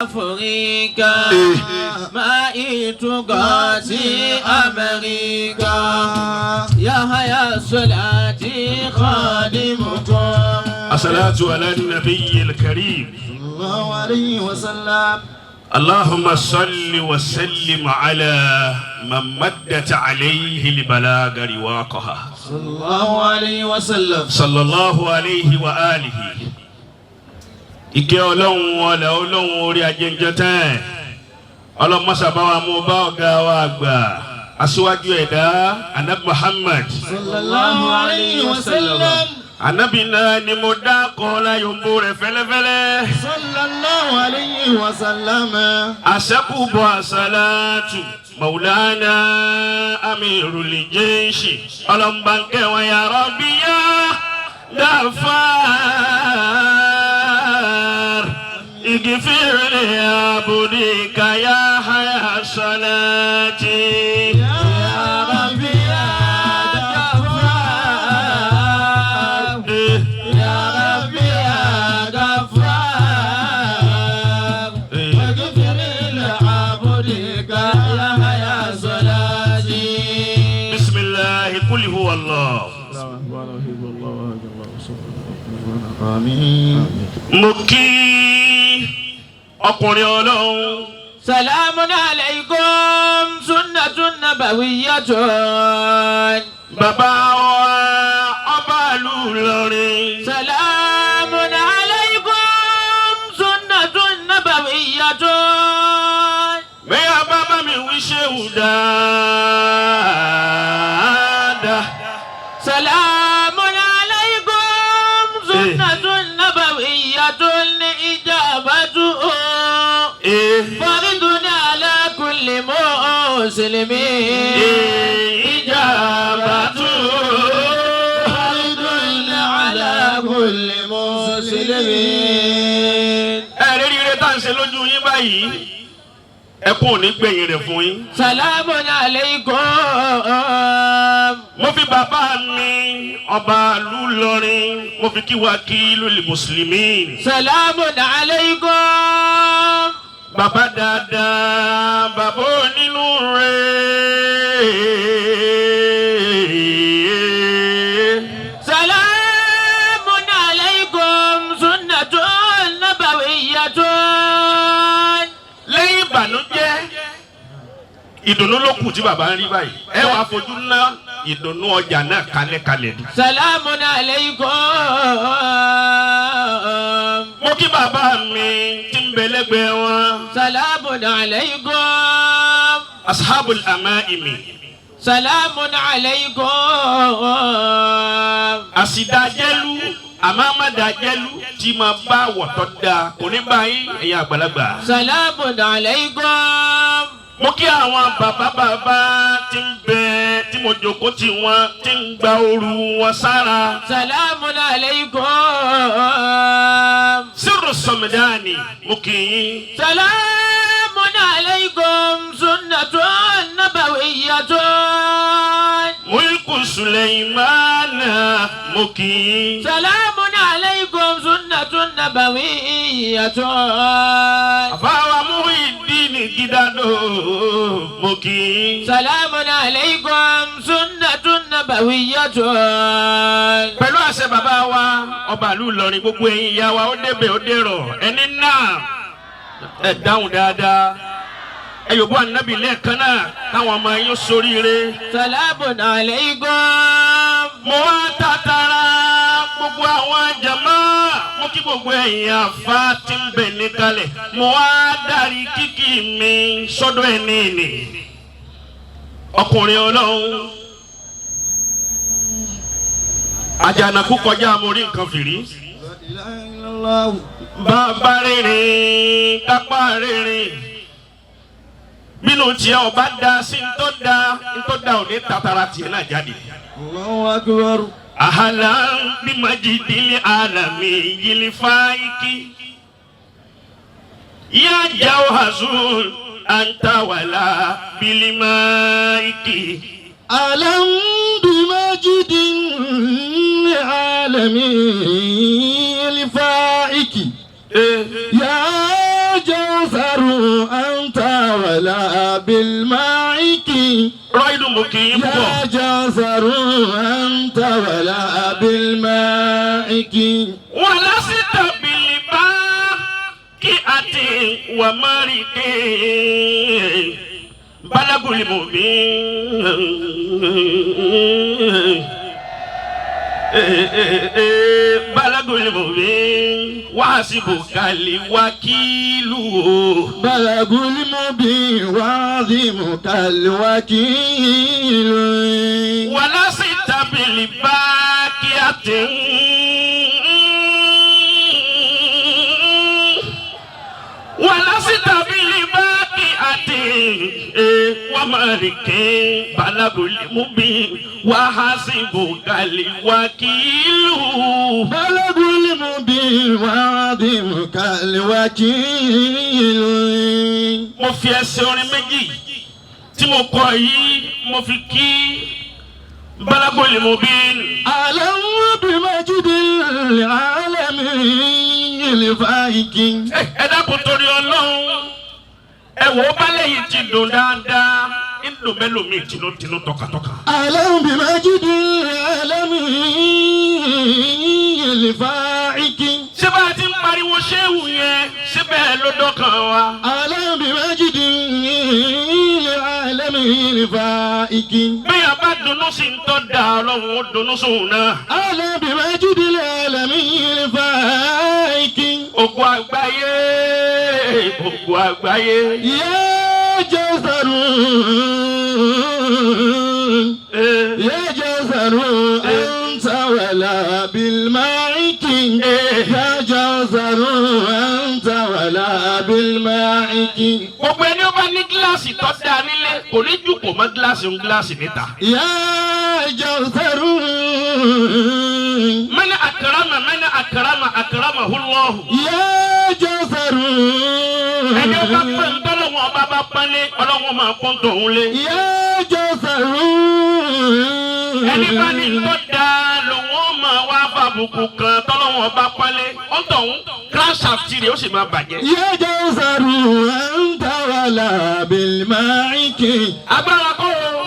أفريقيا ما إتقاتي أمريكا يا هيا صلاتي خادمكم. الصلاة على النبي الكريم. الله عليه وسلم. اللهم صل وسلم على من مدت عليه البلاغ رواقها. صلى الله عليه وسلم. صلى الله عليه وآله. Ìkẹ́ Ọlọ́run, ọlẹ́ Ọlọ́run, orí ajẹ́njẹ́ tán, ọlọ́mọṣàbá wa mú bá ọ̀gá wa àgbà, aṣíwájú ẹ̀dá, Anabi Muhammad. صلى الله عليه وسلم. Anabi náà ni mo dá kọ́ láyọ̀mbó rẹ̀ fẹ́lẹ́fẹ́lẹ́. صلى الله عليه وسلم. Àṣẹ́kùbọ̀ àṣàlátù Maulana Amirul Jaishi, ọlọ́mbànkẹ́ wọn, ya Rabbi ya Ghaffar ighfir li abdika ya haya salati. يا ربي يا غفار، يا ربي يا غفار، واغفر لعبدك يا يا صلاتي. بسم الله، قل هو الله. آمين. Mo kí ọkùnrin Ọlọ́run. سلام عليكم سنة نبوية. Bàbá wa, ọba ìlú Ìlọrin. سلام عليكم سنة نبوية. Bẹ́ẹ̀ bàbá mi wí ṣéwù dáadáa. سلام عليكم سنة نبوية، إجابته فرض على كل مسلم. إجابة فرض على كل مسلم. Ẹ rí ire tá à ń ṣe lójú yín báyìí, ẹkún ò ní gbẹ̀yìn rẹ̀ fún yín. سلام عليكم. Mo fi bàbá mi, ọba ìlú Ìlọrin, mo fi kí wa kí lólè mùsùlùmí. سلام عليكم. Bàbá dáadáa, bàbá onínú rẹ̀. سلام عليكم سنة نبوية. Lẹ́yìn ìbànújẹ́, ìdùnnú ló kù tí bàbá ń rí báyìí. Ẹ wàá fojú ná ìdùnnú ọjà náà kalẹ̀kalẹ̀ ni. سلام عليكم. Mo kí bàbá mi tí ń bẹ lẹ́gbẹ̀ẹ́ wọn. سلام عليكم. Ashabul amaimi. سلام عليكم. Àsìdájẹ́lú àmàmàdájẹ́lú tí máa bá wọ̀tọ́ da kò ní báyìí, ẹ̀yin àgbàlagbà. سلام عليكم. Mo kí àwọn bàbá bàbá tí ń bẹ tí mo jókòó tí wọ́n tí ń gba ooru wọn sára. سلام عليكم. Sírù sọmídàánì, mo kì í. سلام عليكم سنة نبوية. Mulku Suleimana, mo kì í. سلام عليكم سنة نبوية. Àfáwà Muhyiddin Gidado, mo kì í. سلام عليكم سنة نبوية. Pẹ̀lú àṣẹ bàbá wa, ọba ìlú Ìlọrin, gbogbo ẹ̀yin ìyá wa, ó débẹ̀ ó dèrò ẹni náà, ẹ dáhùn dáadáa, ẹ yòbó ànábì lẹ́ẹ̀kan náà káwọn ọmọ yín ṣoríire. سلام عليكم. Mo wá tàtàrà gbogbo àwọn jàmá, mo kí gbogbo ẹ̀yin àfa tí ń bẹ níkàlẹ̀. Mo wá darí kíkì mi sọ́dọ̀ ẹni nì, ọkùnrin Ọlọ́run, àjànàkú kọjá mo rí nǹkan fìrí. لا إله إلا الله. Bàbá rìnrìn kápá rìnrìn bínú tiẹ̀ ọba da sí ntọ́ da ntọ́ da ò ní tatara tiẹ̀ náà jáde. الله أكبر. أهلا بمجد العالمي الفائق، يا جوهز أنت ولا بالمائك. ألم بمجد العالمين الفائك، يا جوثر أنت ولا بالمعك. Rọ́ìdù mo kì í púpọ̀. يا جوثر أنت ولا بالمعك. ولست بالباقية ومرك بلغ المؤمن بلغ المؤمن وحسبك الوكيل. بلغ المبين وعظيمك الوكيل. ولست بالباقية ولست بالباقية ومالك بلغ المبين وحسبك الوكيل. بلغ المبين وعظيمك الوكيل. Mo fi ẹsẹ̀ orin méjì tí mo kọ yìí mo fi kí balagol mubin. ألم بمجد العالمين الفائق. Ẹ dákun torí Ọlọ́run, ẹ wò ó balẹ̀ yìí ti dùn dáadáa ń dùn mẹ́lòmíì tinútinú tọkàtọkà. ألم بمجد العالمين الفائق. Ṣé bá a ti ń pariwo ṣéwù yẹn ṣé bẹ́ẹ̀ ló dọ́kàn wa? ألم بمجد العالمين الفائق. Bí a bá dunnú sí ń tọ́ da Ọlọ́run ó dunnú sóun náà. ألم بمجد العالمين الفائق. Ògùn àgbáyé, ògùn àgbáyé. يا جوثر يا جوثر أنت ولا بالمعك. يا جوثر أنت ولا بالمعك. Gbogbo ẹni ó bá ní gíláàsì tó dáa nílé kò ní jù kò mọ́ gíláàsì ń gíláàsì níta. يا جوثر. Mẹ́ni àkàràmà mẹ́ni àkàràmà àkàràmà húlọ́hù. يا جوثر. Ẹni ó bá pẹ́ ń tọ́lọ́wọ́n ọba bá pọ́nlé ọlọ́wọ́n máa pọ́n tòun lé. يا جوثر. Ẹni bá ní tó dáa lòun ó máa wá fàbùkù kan tọ́lọ́wọ́n ọba pọ́nlé ó ń tọ̀hún crankshaft rẹ̀ ó sì máa bàjẹ́. يا جوثر أنت ولا بالمعك. Agbára kọ́ o,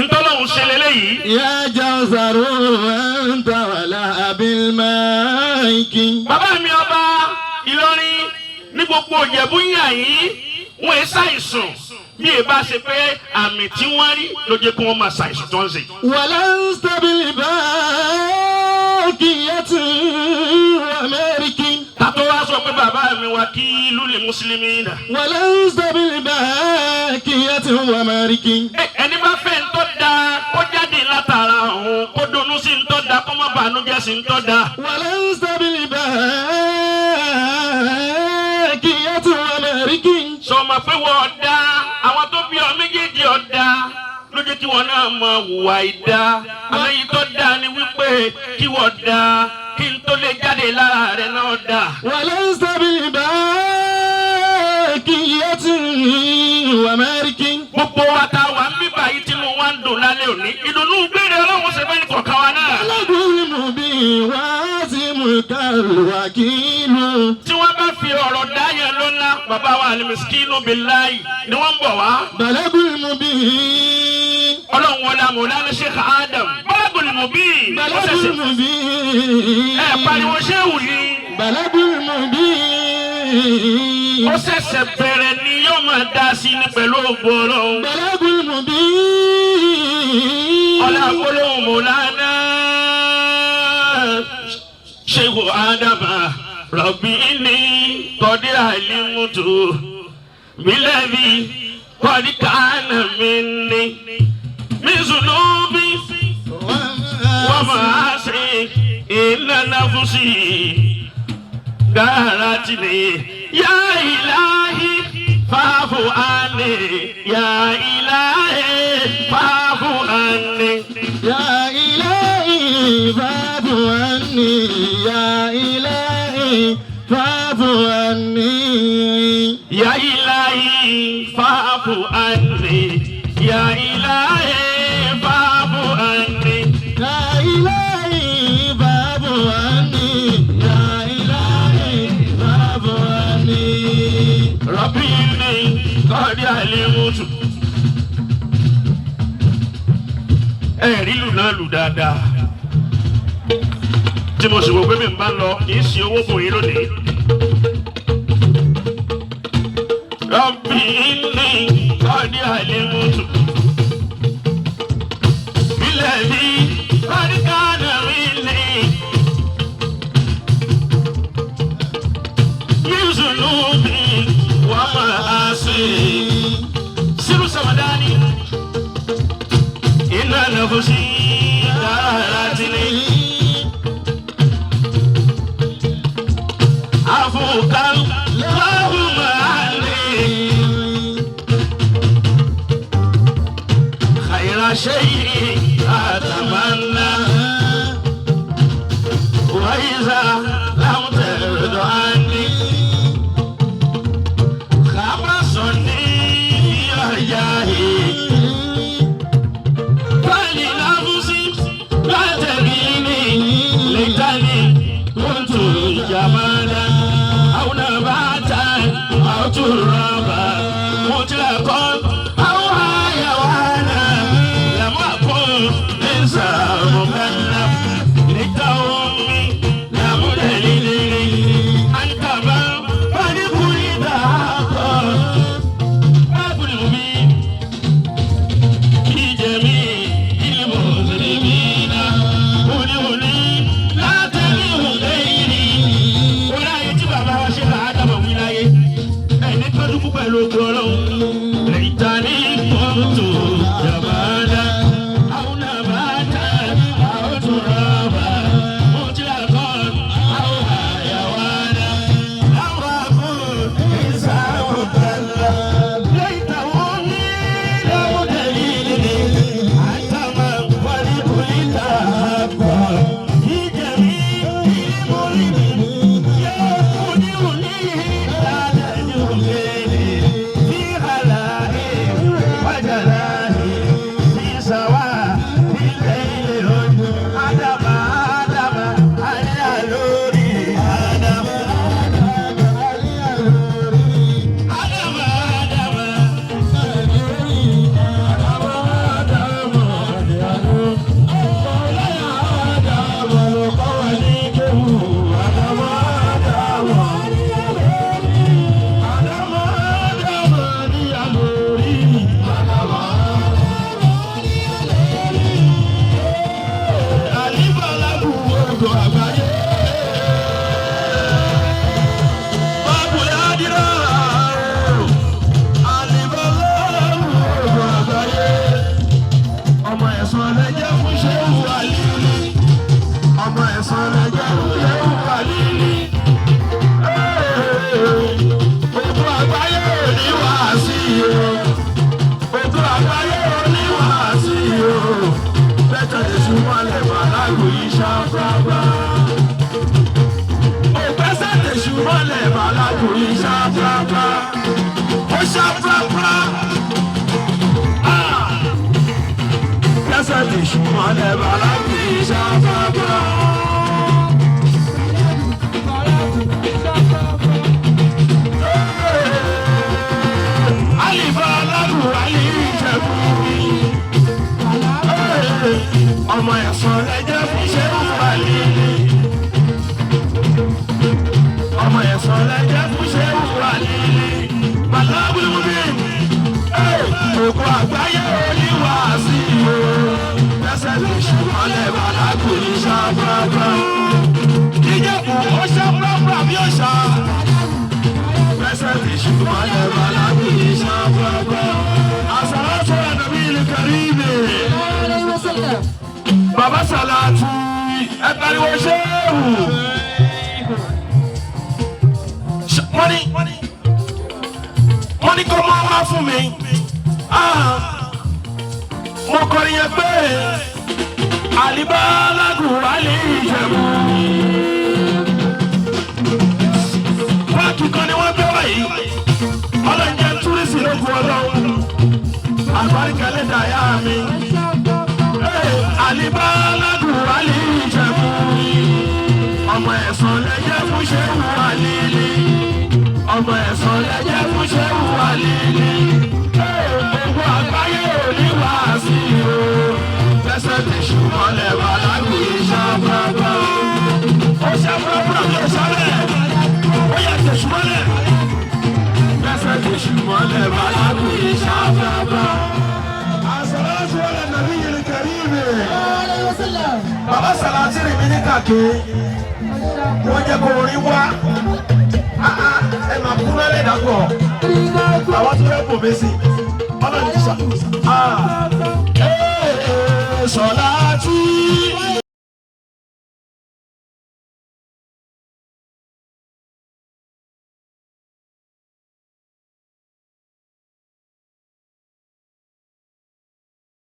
ntọ́lọ́hún ṣe lélẹ́yìí. يا جوثر أنت ولا بالمعك. Bàbá mi ọba Ìlọrin ní gbogbo Ìjẹ̀bú yàn yìí wọ́n ẹ ṣàìsùn bí ẹ bá ṣe pé àmì tí wọ́n rí ló jẹ́ kí wọ́n máa ṣàìsùn tó ń ṣe. ولست بالباكية ومالك. Tàtó wá sọ pé bàbá mi wá kí lúlẹ̀ mùsùlùmí dà. ولست بالباكية ومالك. Ẹni bá fẹ́ ń tọ́ da kó jáde látara òun kó dunnú sí ń tọ́ da kó má bànújẹ́ sí ń tọ́ da. ولست بالباكية ومالك. Sọmọ pé wọ́n da àwọn tó bí ọ méjèèjì ọ da ló jẹ́ kí wọ́n náà mọ hùwà ìdá. Àmọ́ èyí tó da ni wípé kí wọ́n da kí n tó lè jáde lára rẹ̀ náà da. ولست بالباكية ومالك. Gbogbo wa ta wà ń bíbà yìí tí mo wá ń dùn lálẹ́ òní. Ìdùnnú gbére Ọlọ́run ṣe fẹ́ ní kọ̀ọ̀kan wa náà. بلد المبين وعزمك الوكيل. Tí wọ́n bá fi ọ̀rọ̀ dá yẹn lọ́lá, bàbá wa Al-Miskinu Billahi ni wọ́n ń bọ̀ wá. بلد المبين. Ọlọ́run wọlé Mọ̀lánà Sheikh Adam. Balagul Mubin. Ó بلد ṣẹ̀ṣẹ̀ المبين. ẹ pariwo ṣéwù yìí. بلد المبين. Ó ṣẹ̀ṣẹ̀ bẹ̀rẹ̀ ni yóò máa dá sí ní pẹ̀lú ògbó Ọlọ́run. بلد المبين. Ọlá gbólóhùn Mọ̀lánà Sheikh Adam. Rabbi inni qad alimtu billadhi qad kana minni min zunubi wa ma'asi inna nafsi garatni ya ilahi fa'fu anni ya ilahi fa'fu anni. يا إلهي فاعف عني يا إلهي فاعف عني. يا إلهي فاعف عني يا إلهي فاعف عني. يا إلهي فاعف عني يا إلهي فاعف عني. Rọ́bì ní kọ́ọ̀dí àlẹ́mùtù. Ẹ rí lù náà lù dáadáa. Tí mo sì wò pé mi ń bá lọ, kì í ṣe owó bò yín lónìí. Rọ́bì ní kọ́ọ̀dí àlẹ́mùtù. Ilẹ̀ mi kọ́ọ̀dí kánà mi lè. Yuzunubi wa maasi. Siru samadani. Inna nafsi daratini. Afukan lahuma ali. Khayra shay'i atamanna. Wa iza lam tardu anni. Khamasuni ya jahi. فلنفسي لا تبيني ليتني كنت جمالا أو نباتا أو ترابا مطلقا أو حيوانا لم أكن إنسان مكلف ليت أمي لم تلدني أنت من قد ولد حقا باب المبين في جميع المسلمين قولوا لا تلوا غيري ولا يجب ما شيخ آدم ولاية ẹni tọ́jú púpọ̀ lójú ọlọ́run lẹ́yìntàní kọ́ńtò jàmánà àwọn àbáta àwọn tùrọ̀bà mọ́tìlákọ́ àwọn àyàwánà àwọn àfún ìsàmùtàlá lẹ́yìntàwọn ní lọ́wọ́ tẹ̀lé àtàmà wàlí kùlítà àpọ̀ ìjẹ̀mí ìmúlìmí yóò kú ní òní lálẹ́ òkèlè fi àlàyé wájàláyé fi sàwà ilé ilé ojú ádámà ádámà alẹ́ àlórí ádámà ádámà ádámà. Ọmọ ẹ̀sán lẹ́jẹ́ fún ṣéwù àlílí. Ọmọ ẹ̀sán lẹ́jẹ́ fún ṣéwù àlílí. Òkú àgbáyé òní wàásì o. Òkú àgbáyé òní wàásì o. Bẹ́tẹ̀ lè ṣùgbọ́n lẹ̀ wà lágbo yìí ṣáfráfrá. Òpẹ́sẹ̀ lè ṣùgbọ́n lẹ̀ wà lágbo yìí ṣáfráfrá. Ó ṣáfráfrá. Ah! Kẹsẹ̀ ti ṣùgbọ́n lẹ́bàá láti ṣàfàfà. Àlìfà alágùn àlì ìjẹ̀bú. Ọmọ ẹ̀sán lẹ́jẹ̀ fún ṣéwù àlìlì. Ọmọ ẹ̀sán lẹ́jẹ̀ fún ṣéwù àlìlì. Bàtà búlúbí òkú àgbáyé oníwàásí o lẹ́sẹ̀ lè ṣùgbọ́n lẹ́bàá lágùn ní ṣàfàfà. Ìjẹ̀bù ó ṣàfàfà bí ó ṣá. Lẹ́sẹ̀ lè ṣùgbọ́n lẹ́bàá lágùn ní ṣàfàfà. Àsàlátù ànàbí ìlú kàríìmì. Bàbá Sàlátù ẹ pariwo ṣéwù. Wọ́n ní kó máa wá fún mi. Ah, mo kọrin yẹn pé àlìbálágùn wálé ìjẹ̀bú. Páàkì kan ni wọ́n gbé wáyé. Ọlọ́njẹ́ túrísì ló kú ọlọ́run. Àlùbáríkà lẹ́dà yá mi. Àlìbálágùn wálé ìjẹ̀bú. Ọmọ ẹ̀sán lẹ́jẹ̀ fún ṣéwù àlìlí. Ọmọ Ọmọ ẹ̀sán lẹ́jẹ̀ fún ṣẹ́wù wà lílí. Gbogbo àgbáyé òní wá sí o. Fẹsẹ̀ ti ṣùgbọ́n lẹ́wà lágùn iṣẹ́ fúnra. Ó ṣe fúnra bí ó ṣálẹ̀. Ó yẹ tẹ̀sùmọ́lẹ̀. Fẹsẹ̀ ti ṣùgbọ́n lẹ́wà lágùn iṣẹ́ fúnra. Àsàlátù ala nabiyil karim. Bàbá Sàlátì rìn mí ní kàkí. Wọ́n jẹ́ kó orin wá. Ẹ máa kú lálẹ́ dàgbọ̀. Àwọn tó fẹ́ bò mí sí. Ọlọ́run ti sà. Sọ̀lá tí